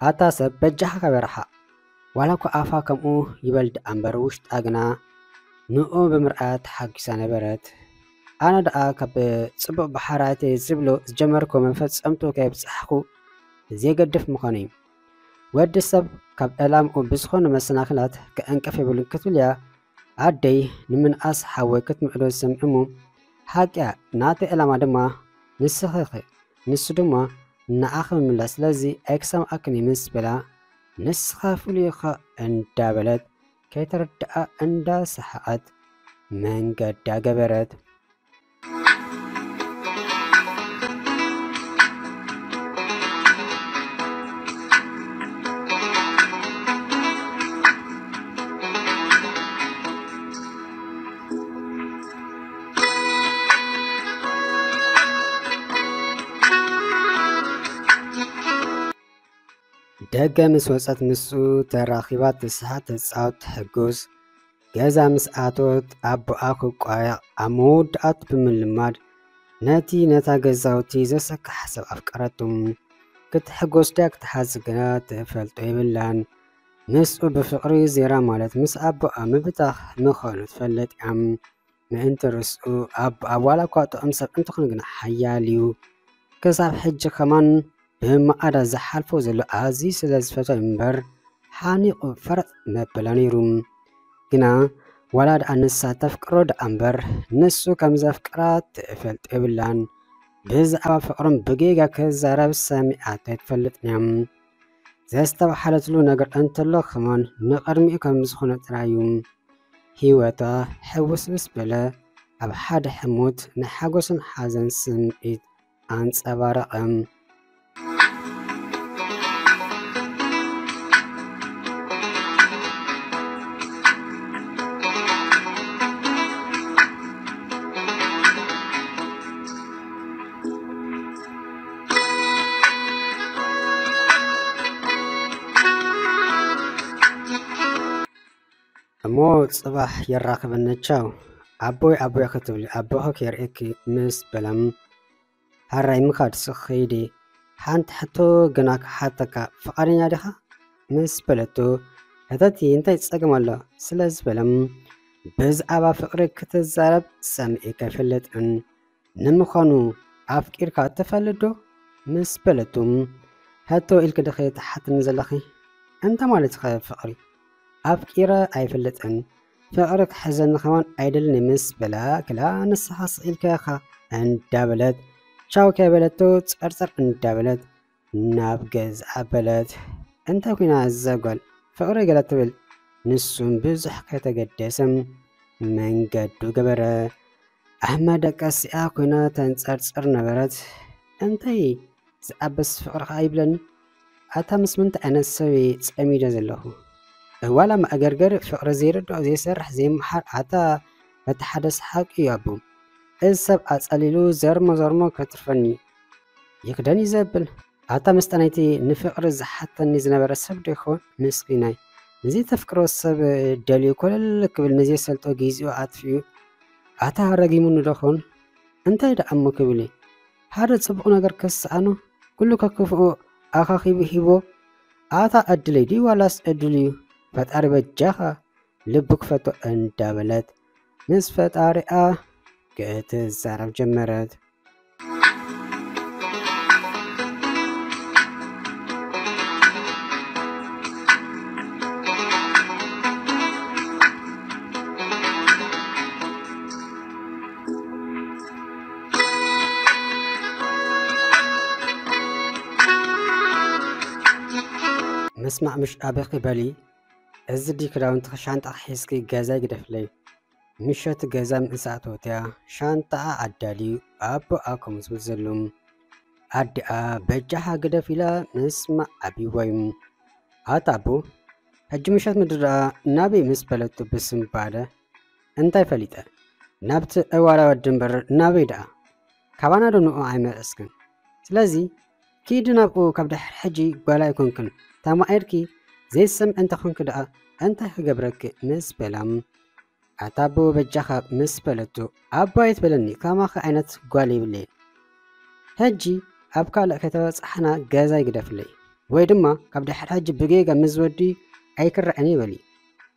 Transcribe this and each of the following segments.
ኣታ ሰብ በጃኻ ከበርሓ። ዋላ እኳ ኣፋ ከምኡ ይበል ደኣ እምበር ውሽጣ ግና ንኡ ብምርኣያ ተሓጒሳ ነበረት። ኣነ ደኣ ካብ ጽቡቕ ባሕራይተይ ዝብሎ ዝጀመርኩ መፈጸምትኡ ከየብጻሕኩ ዘይገድፍ ምዃኑ እዩ። ወዲ ሰብ ካብ ዕላምኡ ብዝኾነ መሰናኽላት ክዕንቅፍ የብሉን ክትብል እያ ኣደይ ንምንኣስ ሓወይ ክትምዕዶ ዝሰምዕ እሞ፣ ሓቅያ ናተይ ዕላማ ድማ ንስኺ ኢኺ፣ ንሱ ድማ ንዓኺ ምምላስ፣ ስለዚ ኣይክሰምዓክን እዩ ምስ በላ፣ ንስኻ ፍሉይ ኢኻ እንዳበለት ከይተረድኣ እንዳሰሓቐት መንገዳ ገበረት። ደገ ምስ ወጸት ምስኡ ተራኺባ ትስሓቕ፣ ትጻወት፣ ትሕጎስ። ገዛ ምስ ኣተወት ኣቦኣ ክቋየቕ ኣብ መወዳእቱ ብምልማድ ነቲ ነታ ገዛውቲ ዘሰክሕ ሓሳብ ኣፍቀረቶ። ክትሕጎስ ድያ ክትሓዝን ግና ትፈልጦ የብላን። ምስኡ ብፍቕሪ ዜራ ማለት ምስ ኣቦኣ ምብታኽ ምዃኑ ትፈልጥ እያ። ምእንቲ ርእሱ ኣቦኣ ዋላ እኳ ጥዑም ሰብ እንተኾነ ግና ሓያል እዩ። ክሳብ ሕጂ ከማን ብማዕዳ ዝሓልፎ ዘሎ ኣዝዩ ስለ ዝፈትዋ እምበር ሓኒቑ ፈረጥ መበላ ነይሩ። ግና ዋላ ደኣ ንሳ ተፍቅሮ ደኣ እምበር ንሱ ከም ዘፍቅራ ትፈልጥ የብላን። ብዛዕባ ፍቕሮም ብጌጋ ክዛረብ ሰሚዓቶ ኣይትፈልጥን እያ። ዘስተብሓለትሉ ነገር እንተሎ ከማን ንቕድሚኡ ከም ዝኾነ ጥራይ እዩ። ህይወታ ሕውስውስ በለ። ኣብ ሓደ ሕሞት ናይ ሓጎስን ሓዘን ስምዒት ኣንጸባረቐ። እሞ ጽባሕ የራኽበና ቻው። ኣቦይ ኣቦይ ክትብሊ ኣቦኺ ከየርእየኪ ምስ በላ፣ ሃራይ ምኻድ ስኺ ኸይዲ። ሓንቲ ሕቶ ግና ክሓተካ ፍቓደኛ ዲኻ? ምስ በለቶ፣ ሕተቲ እንታይ ጸገም ኣሎ? ስለ ዝበለ፣ ብዛዕባ ፍቕሪ ክትዛረብ ሰሚዐ ኣይፈልጥን። ንምዃኑ ኣፍቂርካ ትፈልጥ ዶ? ምስ በለቶ፣ ሕቶ ኢልኪ ዲኺ ትሓትኒ ዘለኺ? እንታይ ማለት ኢኸ ፍቕሪ? ኣፍቂረ ኣይፈልጥን። ፍቕሪ ክሕዘኒ ከማን ኣይደልን ምስ በላ፣ ክላ ንስኻ ስቕ ኢልካ ኢኻ እንዳበለት፣ ቻው ከይበለቶ ጸርጸር እንዳበለት ናብ ገዝኣ በለት። እንታይ ኮይና እዛ ጓል? ፍቕሪ ገለ ትብል? ንሱም ብዙሕ ከይተገደሰ መንገዱ ገበረ። ኣሕመድ ቀሲኣ ኮይና ተንጸርጽር ነበረት። እንታይ ዝኣበስ ፍቕሪ ኸኣ ይብለኒ? ኣታ ምስ ምንታይ ዓይነት ሰብ እየ ጸሚደ ዘለኹ? ዋላ መኣገርገር ፍቕሪ ዘይርድኦ፣ ዘይሰርሕ፣ ዘይመሓር፣ ኣታ በቲ ሓደ ሰሓቂ እዩ ኣቦ። እዚ ሰብ ኣጸሊሉ ዘርሞ ዘርሞ ከትርፈኒ ይኽደን እዩ ዘብል። ኣታ ምስጠ ናይቲ ንፍቕሪ ዝሓተኒ ዝነበረ ሰብ ዶ ይኸውን? ምስኪናይ። ንዘይተፍቅሮ ሰብ ደልዩ ኮለል ክብል ንዘይሰልጦ ግዜኡ ኣጥፊኡ። ኣታ ረጊሙኒ ዶ ኸውን? እንታይ ደኣ እሞ ክብል እዩ? ሓደ ጽቡቕ ነገር ከሰኣኖ፣ ኩሉ ከክፍኡ ኣኻኺቡ ሂቦ። ኣታ ዕድለይ ድዩ ዋላስ ዕድሉ እዩ? ፈጣሪ በጃኻ ልቡ ክፈቶ እንዳበለት ምስ ፈጣሪኣ ክትዛረብ ጀመረት። ምስማዕ ምሽ ኣበኺ በሊ፣ እዚ ድዩ ክዳውንትኺ ሻንጣ ሒዝኪ ገዛይ ግደፍለይ። ምሸት ገዛ ምስ ኣተወት እያ ሻንጣኣ ኣዳልዩ ኣቦኣ ከምኡ ዝብል ዘሎ። ኣዲኣ በጃኻ ግደፍ ኢላ ምስማዕ ኣብይዋ እዩ። ኣታ ኣቦ፣ ሕጂ ምሸት ምድሪ ደኣ ናበይ ምስ በለቶ ብስንባደ፣ እንታይ ፈሊጠ? ናብቲ ዕዋላ ወዲ እምበር ናበይ ደኣ? ካባና ዶ ንኡ ኣይመለስክን? ስለዚ ኪዲ ናብኡ፣ ካብ ድሕሪ ሕጂ ጓል ኣይኮንክን። ተማኢርኪ ዘይትሰምዒ እንተኾንኪ ደኣ እንታይ ክገብረኪ? ምስ በላ፣ ኣታ ኣቦ በጃኻ ምስ በለቶ፣ ኣቦ ኣይትበለኒ፣ ከማኺ ዓይነት ጓል የብለይን። ሕጂ ኣብ ካልእ ከተበጻሕና ገዛይ ግደፍለይ። ወይ ድማ ካብ ድሕሪ ሕጂ ብጌጋ ምስ ወዲ ኣይክረአን ይበሊ።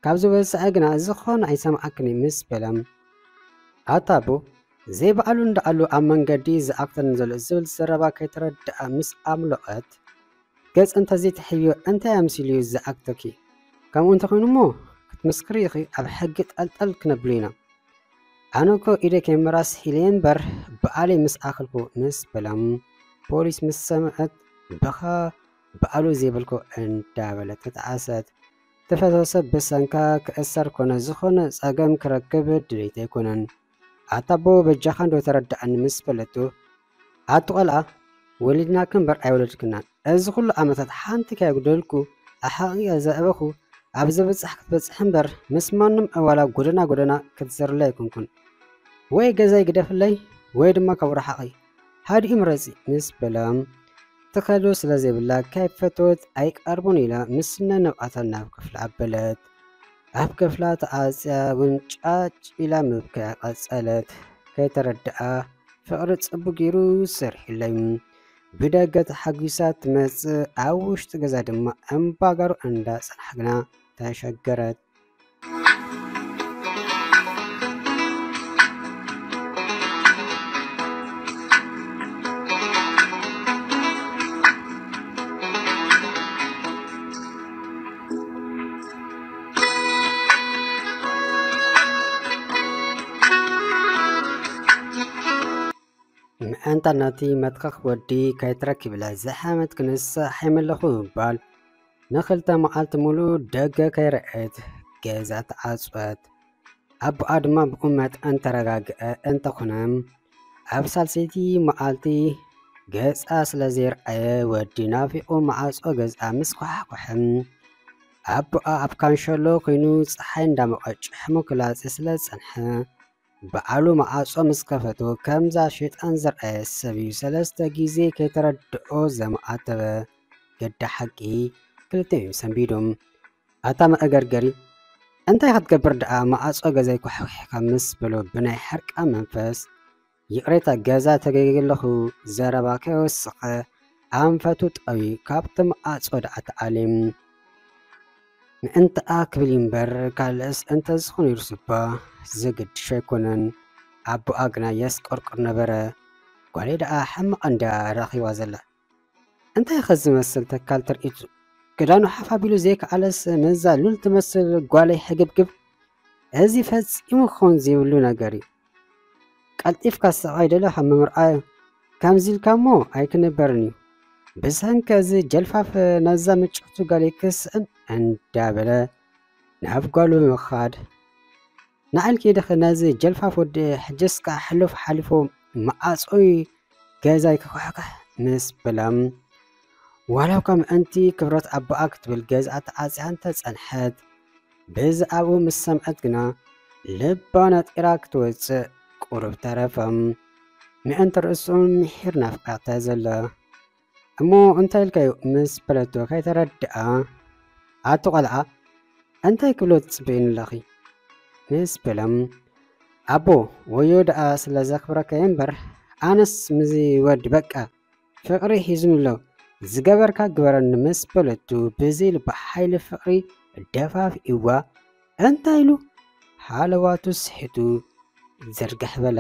ካብ ዝበዝሐ ግና ዝኾነ ኣይሰምዓክን ምስ በለ፣ ኣታ ኣቦ ዘይበዓሉ እንዳኣሉ ኣብ መንገዲ ዝኣክተኒ ዘሎ ዝብል ዘረባ ከይተረድኣ ምስ ኣምለቐት፣ ገጽ እንተዘይትሕብዮ እንታይ ኣምሲሉ እዩ ዝኣክተኪ? ከምኡ እንተኾይኑ እሞ ክትምስክሪ ኢኺ፣ ኣብ ሕጊ ጠልጠል ክነብሎ ኢና። ኣነ እኮ ኢደ ከይምራስ ኢለ እምበር በዓለይ ምስ ኣኸልኩ ምስ በላ፣ ፖሊስ ምስ ሰምዐት ብኻ በዓሉ ዘይበልኩ እንዳበለት ተጣዓሰት። ትፈትዎ ሰብ ብሰንካ ክእሰር ኮነ ዝኾነ ጸገም ክረክብ ድሌት ኣይኮነን። ኣታ ኣቦ በጃኻ እንዶ ተረድኣኒ ምስ በለቶ፣ ኣቲ ቆልዓ ወሊድናኪ እምበር ኣይወለድክናን። እዚ ኩሉ ዓመታት ሓንቲ ከየጉደልኩ ኣሓቒቐ ዘዕበኹ ኣብ ዘብጽሕ ክትበጽሕ እምበር ምስ ማንም ኣዋላ ጎደና ጎደና ክትዘርለ ኣይኮንኩን። ወይ ገዛይ ግደፍለይ ወይ ድማ ካብ ርሓቐይ ሓዲኡ ምረጺ ምስ በላ፣ ትኸዶ ስለ ዘይብላ ከይፈተወት ኣይቀርቦን ኢላ ምስ ነነብኣታ ናብ ክፍላ ኣበለት። ኣብ ክፍላ ተዓጽያ እውን ጫጭ ኢላ ምብካያ ቀጸለት። ከይተረድኣ ፍቕሪ ጽቡቕ ገይሩ ሰሪሑለይ። ብደገ ተሓጒሳ ትመጽእ፣ ኣብ ውሽጢ ገዛ ድማ እምባጋሩ እንዳጸንሓ ግና ተሸገረት። ምእንታ ናቲ መትኸኽ ወዲ ከይትረክብላ ዝሓመት ክንሳሕ የመለኹ እምባል ንኽልተ መዓልቲ ሙሉእ ደገ ከይረኣየት ገዛ ተዓጽወት። ኣቦኣ ድማ ብኡ መጠን ተረጋግአ እንተኾነ፣ ኣብ ሳልሰይቲ መዓልቲ ገጻ ስለ ዘይረኣየ ወዲ ናፊቑ መዓጾ ገዝኣ ምስ ኳሓኳሐ፣ ኣቦኣ ኣብ ካንሸሎ ኮይኑ ጸሓይ እንዳሞቐ ጭሕሙ ክላጸ ስለ ዝጸንሐ፣ በዓሉ መዓጾ ምስ ከፈቶ ከምዛ ሸይጣን ዘርኣየ ሰብ እዩ ሰለስተ ግዜ ከይተረድኦ ዘማኣተበ። ገዳ ሓቂ ክልቲኦም እዮም ሰንቢዶም። ኣታ መእገርገሪ እንታይ ክትገብር ደኣ መዓጾ ገዛይ ኳሕኳሕካ ምስ በሎ ብናይ ሕርቃ መንፈስ ይቕሬታ ገዛ ተገይገለኹ ዘረባ ከይወሰኸ ኣንፈቱ ጠውዩ ካብቲ መዓጾ ደኣ ተኣልዩ። ምእንትኣ ክብል እዩ እምበር ካልእስ እንተዝኾነ ይርስባ ዘገድሽ ኣይኮነን። ኣቦኣ ግና የስቆርቁር ነበረ። ጓለይ ደኣ ሕማቕ እንድያ ረኺባ ዘላ። እንታይ ኸ ዝመስል ተካል ትርኢቱ? ክዳኑ ሓፍ ኣቢሉ ዘይከኣለስ ነዛ ሉል ትመስል ጓለይ ሕግብግብ። እዚ ፈጺሙ ክኸውን ዘይብሉ ነገር እዩ። ቀልጢፍካ ሰብኣይ ደለኻ ምምርኣዩ ከምዚ ኢልካ እሞ ኣይክንበርን እዩ። ብሰንኪ እዚ ጀልፋፍ ነዛ ምጭውቲ ጓለይ ክስእን እንዳበለ ናብ ጓሉ ብምኻድ፣ ንዓል ከይድኺ ነዚ ጀልፋፍ ወዲ ሕጅስ ከኣ ሕሉፍ ሓሊፉ መዓጾይ ገዛይ ክኳሕኳሕ ምስ በላ፣ ዋላ እኳ ምእንቲ ክብረት ኣቦኣ ክትብል ገዝኣ ተዓጽያ እንተጸንሐት፣ ብዛዕባኡ ምስ ሰምዐት ግና ልባ ነጢራ ክትወጽእ ቁሩብ ተረፈ። ምእንቲ ርእሱ ምሒር ናፍቃ ተዘለ። እሞ እንታይ ኢልካዮ ምስ በለቶ ከይተረድኣ፣ ኣቲ ቆልዓ እንታይ ክብሎ ትጽበይኒ ኣለኺ? ምስ በለ፣ ኣቦ ወዮ ደኣ ስለ ዘኽብረካ እየ እምበር ኣነስ ምስዚ ወዲ በቃ ፍቕሪ ሒዙኒ ኣሎ፣ ዝገበርካ ግበረኒ ምስ በለቱ ብዘይ ልባ ሓይሊ ፍቕሪ ደፋፊእዋ እንታይ ኢሉ ሃለዋቱ ስሒቱ ዘርግሕ በለ።